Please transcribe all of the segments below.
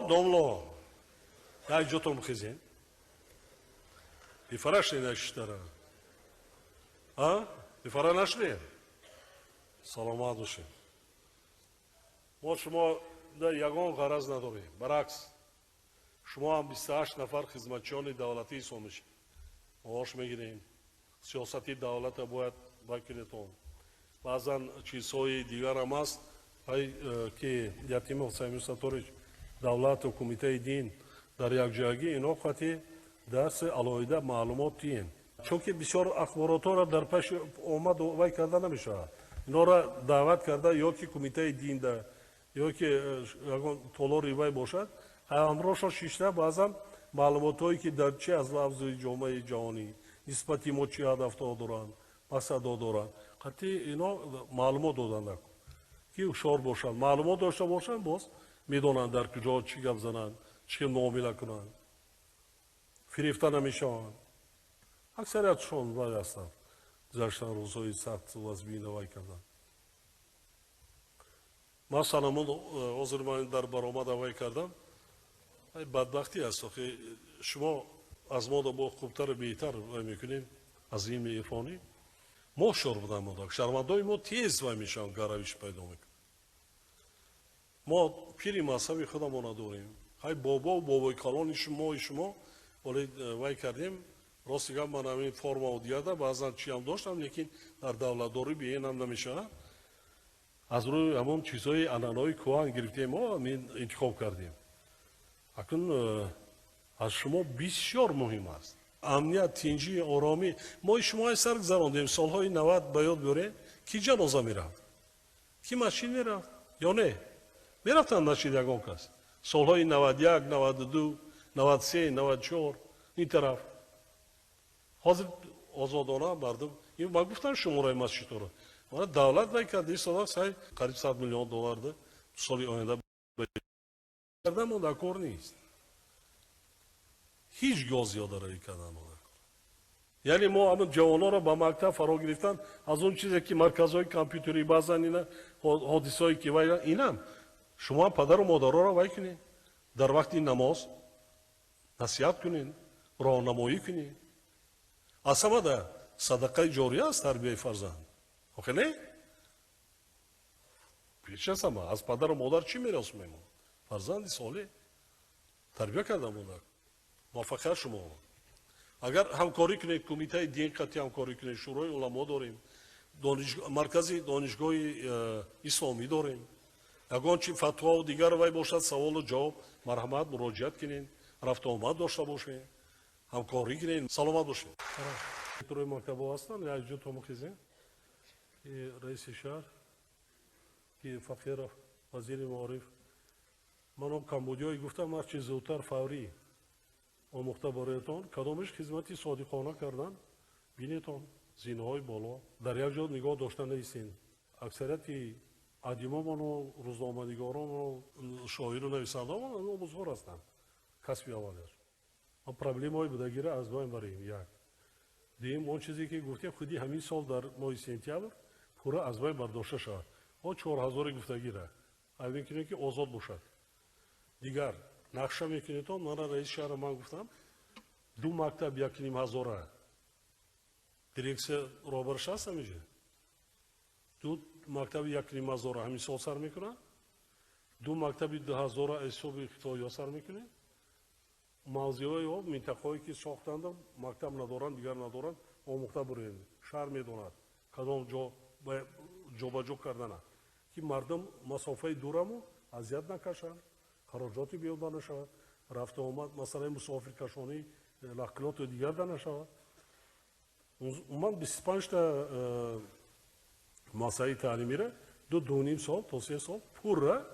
Домло, як ҷотон бихезем. Бифара шунед шиштара. А? Бифара нашунед? Саломат бошед. Мо шумо ягон ғараз надорем. Баръакс, шумо ҳам 28 нафар хизматчиёни давлатӣ ҳисоб мешед. Маош мегирем. Сиёсати давлата бояд бакунедон. Баъзан чизҳои дигарам аст, ки Ятимов Самир Саторович, давлату кумитаи дин дар якҷоягӣ ино қати дарси алоҳида маълумот диҳем. Чунки бисёр ахборотҳоро дар паши омад вай карда намешавад. Инора даъват карда ё ки кумитаи динда, ё ки ягон толори вай бошад, ҳамроҳшон шишта баъзан маълумотҳое ки дар чи аз лафзи ҷомеаи ҷаҳонӣ нисбати мо чи ҳадафҳо доранд, мақсадҳо доранд, қатъи ино маълумот доданд, ки ҳушёр бошанд, маълумот дошта бошанд, боз медонанд дар куҷо чӣ гап зананд, чӣ муомила кунанд, фирефта намешаванд. Аксариятшон вай ҳастанд, гузаштан рӯзҳои сахт вазбина вай карданд. Ман санамон ҳозир ман дар баромада вай кардам. Бадбахтӣ аст, охи шумо аз мо бо хубтару беҳтар вай мекунем аз илми ирфонӣ. Мо ҳушёр будам, шаҳрвандои мо тез вай мешаванд, гаравиш пайдо мекунанд. Мо пири мазҳаби худамона дорем. Ҳай бобо бобои калони шумои шумо вале вай кардем. Рости гап, ман ҳамин формао дигада баъзан чиам доштам, лекин дар давлатдорӣ беинам намешавад. Аз рӯи ҳамон чизҳои анъанаҳои кӯҳан гирифтем, мо ҳамин интихоб кардем. Акнун аз шумо бисёр муҳим аст амният, тинҷӣ, оромӣ. Мо шумо сар гузарондем солҳои 90, ба ёд биёрем, ки ҷаноза мерафт, ки масҷид мерафт ё не мерафтанд масҷид ягон кас солҳои 91, 92, 93, 94 ин тараф. Ҳозир озодона мардум ман гуфтам шумораи масҷидҳоро мана давлат вай кард, ин сай қариб 100 миллион долларда соли оянда кардан дар кор нест. Ҳеҷ гоҳ зиёдаравӣ кардан. Яъне мо ҳамн ҷавононро ба мактаб фаро гирифтан аз он чизе ки марказҳои компютерӣ баъзан ина ҳодисаое ки вай инам шумо ҳам падару модароро вай кунед, дар вақти намоз насиҳат кунед, роҳнамоӣ кунед. Аз ҳамада садақаи ҷория аст тарбияи фарзанд. Охе не? Пеш аз ҳама аз падару модар чӣ мерос мемонад? Фарзанди солеҳ тарбия карда монад. Муваффақият шумо. Агар ҳамкорӣ кунед, кумитаи дин қатъи ҳамкорӣ кунед, шӯрои уламо дорем, маркази донишгоҳи исломӣ дорем. Ягон чи фатвову дигар вай бошад, саволу ҷавоб, марҳамат, муроҷиат кунед, рафтуомад дошта бошед, ҳамкорӣ кунед. Саломат бошед. Директорои мактабҳо ҳастанд, як ҷо томухезем, ки раиси шаҳр, ки Фақиров, вазири маориф, ман он камбудиҳое гуфтам, ҳарчи зудтар фаврӣ омӯхта бароятон, кадомиш хизмати содиқона кардан, бинетон зинаҳои боло дар як ҷо нигоҳ дошта нестен. Аксарияти адимомону рӯзноманигорону шоиру нависандаомон омӯзгор ҳастанд, касби аввалиаш. Проблемаҳои будагиро аз байн барем. Як дуюм, он чизе ки гуфтем, худи ҳамин сол дар моҳи сентябр пурра аз байн бардошта шавад. Он 4000 гуфтагира ай мекунем, ки озод бошад. Дигар нақша мекунедон, мана раиси шаҳра ман гуфтам, ду мактаб 1500-а дирексия роҳбараш аст ҳамиҷа. Ду мактаби 1500-а ҳамин сол сар мекунад, ду мактаби 2000-а ҳисоби хитоиҳо сар мекунем. Мавзеъҳои об, минтақаҳое ки сохтанда мактаб надоранд, дигар надоранд, омӯхта бурем. Шаҳр медонад кадом ҷо ҷобаҷо кардана, ки мардум масофаи дураму азият накашанд, хароҷоти беҳуда нашавад, рафту омад, масъалаи мусофиркашонӣ, нақлиёту дигар да нашавад. Умуман 25-та муассисаи таълимиро ду дуним сол то 3 сол пурра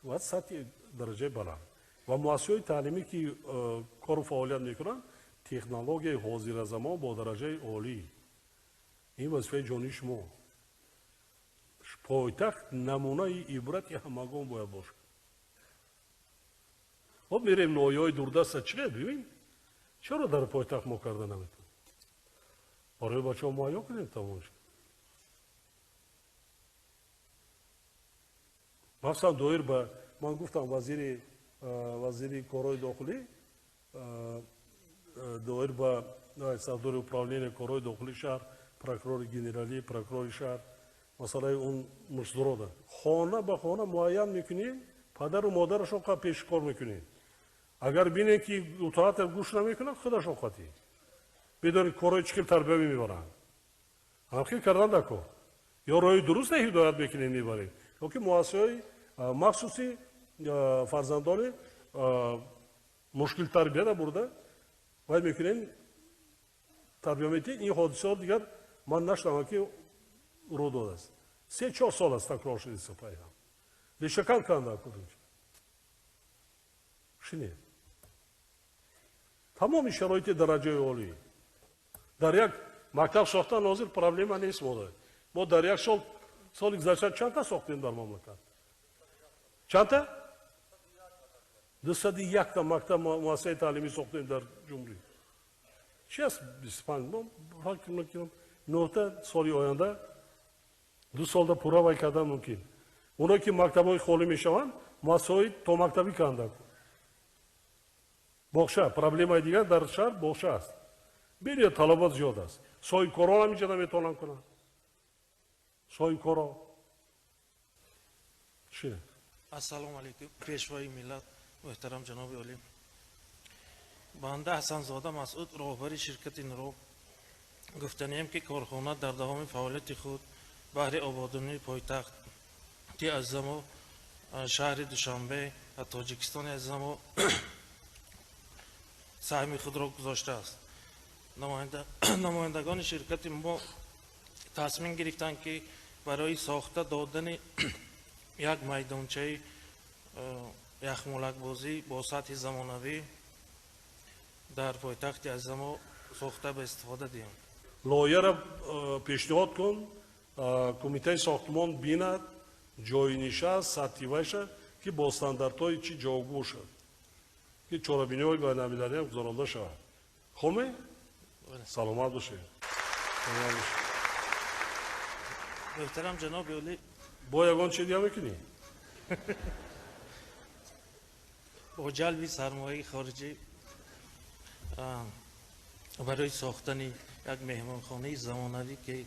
ва сатҳи дараҷаи баланд ва муассисаҳои таълимӣ, ки кору фаъолият мекунанд, технологияи ҳозиразамон бо дараҷаи олӣ. Ин вазифаи ҷонии шумо. Пойтахт намунаи ибрати ҳамагон бояд бошад. Хоб мерем ноҳияҳои дурдаста, чӣ бибин, чаро дар пойтахт мо карда наметавонем? Барои бачаҳо муҳайё кунем тамом. Махсусан доир ба ман гуфтам, вазири Вазири корҳои дохилӣ доир ба сардори управления корҳои дохилии шаҳр, прокурори генералӣ, прокурори шаҳр, масъалаи он муштзурода. Хона ба хона муайян мекунем, падару модарашон пеши кор мекунем. Агар бинем, ки итоата гӯш намекунад, худашон қатъӣ. Бидонед, корҳои чӣ хел тарбиявӣ мебаранд. Ҳамхел кардан дар кор. Ё роҳи дуруст ҳидоят мекунем, мебарем, ё ки муассисаҳои махсуси фарзандони мушкилтарбияра бурда вай мекунем, тарбия метиҳем. Ин ҳодисаҳо дигар ман нашунавам, ки рӯ додааст. 3-4 сол аст, такрор шудааст пайҳам. Решакан канда кудинҷа. Шинед. Тамоми шароити дараҷаи олӣ. Дар як мактаб сохтан ҳозир проблема нест мода. Мо дар як сол, соли гузашта чандта сохтем дар мамлакат? Чандта? 201-та мактаб, муассисаи таълимӣ сохтем дар ҷумҳурӣ. Чи аст 25? Мо фикр мекунам, нуҳта соли оянда, 2 солда пурра вай кардан мумкин. Оное ки мактабҳои холӣ мешаванд, муассисаҳои томактабӣ канда. Боғча, проблемаи дигар дар шаҳр боғча аст. Бениҳоят талабот зиёд аст. Соҳибкорон ҳам инҷа наметавонанд кунанд. Соҳибкоро. Чи? Ассалому алайкум, Пешвои миллат, муҳтарам ҷаноби олӣ. Банда Ҳасанзода Масъуд, роҳбари ширкати Нуроб, гуфтанием, ки корхона дар давоми фаъолияти худ баҳри ободонии пойтахти азизамо, шаҳри Душанбе ва Тоҷикистони азизамо саҳми худро гузоштааст. Намояндагони ширкати мо тасмим гирифтанд, ки барои сохта додани як майдончаи яхмолакбозӣ бо сатҳи замонавӣ дар пойтахти азизамо сохта ба истифода диҳем. Лоиҳаро пешниҳод кун, кумитаи сохтмон бинад ҷойнишаст, сатҳи вайша, ки бо стандартҳои чӣ ҷавобгӯ бошад, ки чорабиниҳои байналмилалиам гузаронда шавад. Хуб? Саломат бошед. Саломат бошед. Муҳтарам ҷаноби олӣ, бо ягон чи дига мекунӣ? Бо ҷалби сармояи хориҷӣ барои сохтани як меҳмонхонаи замонавӣ, ки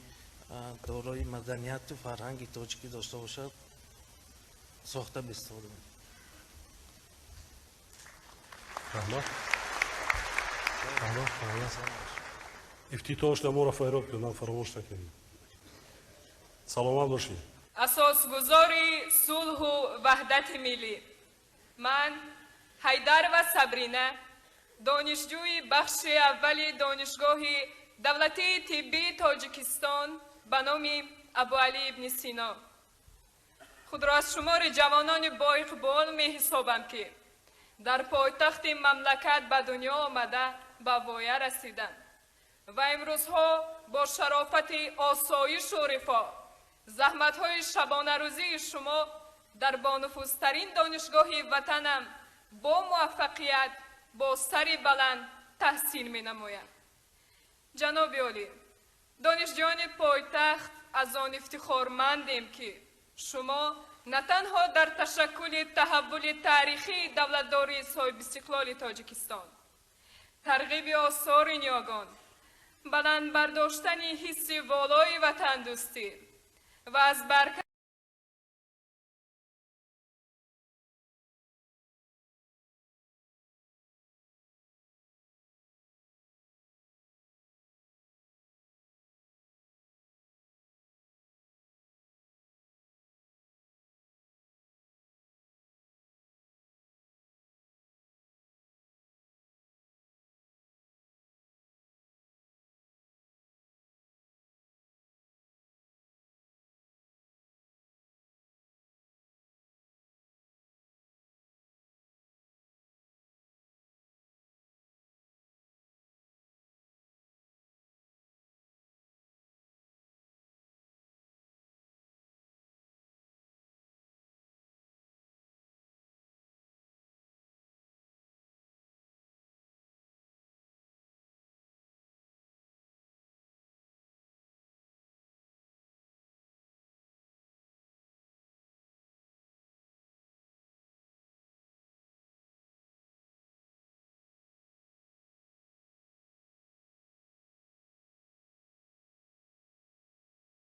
дорои маданияту фарҳанги тоҷикӣ дошта бошад, сохта ба истифода медиҳем. Раҳмат. Раҳмат, раҳмат. Ифтитоҳаш моро файрод кунам, фаромӯш накунед. Саломат бошед. Асосгузори сулҳу ваҳдати миллӣ, ман Ҳайдарова Сабрина, донишҷӯи бахши аввали Донишгоҳи давлатии тиббии Тоҷикистон ба номи Абуалӣ ибни Сино, худро аз шумори ҷавонони боиқбол меҳисобам, ки дар пойтахти мамлакат ба дунё омада, ба воя расиданд ва имрӯзҳо бо шарофати осоишу рифоҳ, заҳматҳои шабонарӯзии шумо дар бонуфузтарин донишгоҳи ватанам бо муваффақият, бо сари баланд таҳсил менамоям. Ҷаноби олӣ, донишҷӯёни пойтахт аз он ифтихормандем, ки шумо на танҳо дар ташаккули таҳаввули таърихии давлатдории соҳибистиқлоли Тоҷикистон, тарғиби осори ниёгон, баланд бардоштани ҳисси волои ватандӯстӣ ва аз бар